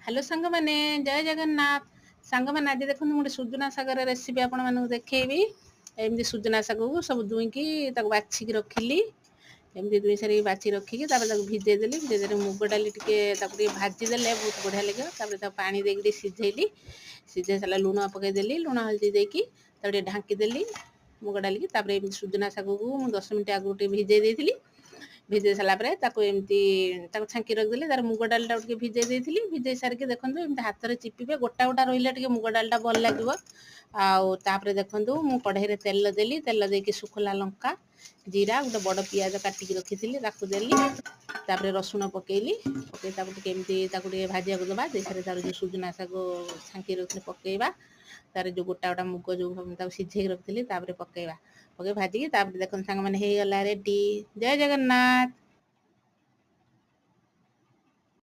Hello ସାଙ୍ଗମାନେ, ଜୟ ଜଗନ୍ନାଥ। ସାଙ୍ଗମାନେ, ଆଜି ଦେଖନ୍ତୁ, ମୁଁ ଗୋଟେ ସୁଜୁନା ଶାଗର ରେସିପି ଆପଣମାନଙ୍କୁ ଦେଖେଇବି। ଏମିତି ସୁଜୁନା ଶାଗକୁ ସବୁ ଦୁଇଁକି ତାକୁ ବାଛିକି ରଖିଲି। ଏମିତି ଦୁଇଁ ସାରିକି ବାଛି ରଖିକି ତାପରେ ତାକୁ ଭିଜେଇ ଦେଲି। ଭିଜେଇ ଦେଲି, ମୁଗ ଡାଲି ଟିକେ ତାକୁ ଟିକେ ଭାଜିଦେଲେ ବହୁତ ବଢ଼ିଆ ଲାଗିବ। ତାପରେ ତାକୁ ପାଣି ଦେଇକି ଟିକେ ସିଝେଇଲି। ସିଝେଇ ସାରିଲା ଲୁଣ ପକେଇଦେଲି, ଲୁଣ ହଳଦୀ ଦେଇକି ତାକୁ ଟିକେ ଢାଙ୍କିଦେଲି ମୁଗ ଡାଲିକି। ତାପରେ ଏମିତି ସୁଜୁନା ଶାଗକୁ ମୁଁ 10 ମିନିଟ୍ ଆଗରୁ ଟିକେ ଭିଜେଇ ଦେଇଥିଲି। ଭିଜେଇ ସାରିଲା ପରେ ତାକୁ ଏମିତି ତାକୁ ଛାଙ୍କି ରଖିଦେଲି। ତାର ମୁଗ ଡାଲିଟାକୁ ଟିକେ ଭିଜେଇ ଦେଇଥିଲି। ଭିଜେଇ ସାରିକି ଦେଖନ୍ତୁ, ଏମିତି ହାତରେ ଚିପିବେ, ଗୋଟା ଗୋଟା ରହିଲେ ଟିକେ ମୁଗ ଡାଲିଟା ଭଲ ଲାଗିବ। ଆଉ ତାପରେ ଦେଖନ୍ତୁ, ମୁଁ କଢ଼େଇରେ ତେଲ ଦେଲି। ତେଲ ଦେଇକି ଶୁଖିଲା ଲଙ୍କା, ଜିରା, ଗୋଟେ ବଡ଼ ପିଆଜ କାଟିକି ରଖିଥିଲି, ତାକୁ ଦେଲି। ତାପରେ ରସୁଣ ପକେଇଲି। ପକେଇ ତାକୁ ଟିକେ ଏମିତି ତାକୁ ଟିକେ ଭାଜିବାକୁ ଦେବା। ଦେଇସାରି ତାର ଯେଉଁ ସୁଜୁନା ଶାଗ ଛାଙ୍କି ରଖିଥିଲି ପକେଇବା। ତାର ଯେଉଁ ଗୋଟା ଗୋଟା ମୁଗ ଯେଉଁ ତାକୁ ସିଝେଇକି ରଖିଥିଲି, ତାପରେ ପକେଇବା। ପକେଇ ଭାଜିକି ତାପରେ ଦେଖନ୍ତୁ ସାଙ୍ଗମାନେ, ହେଇଗଲା ରେଡି। ଜୟ ଜଗନ୍ନାଥ।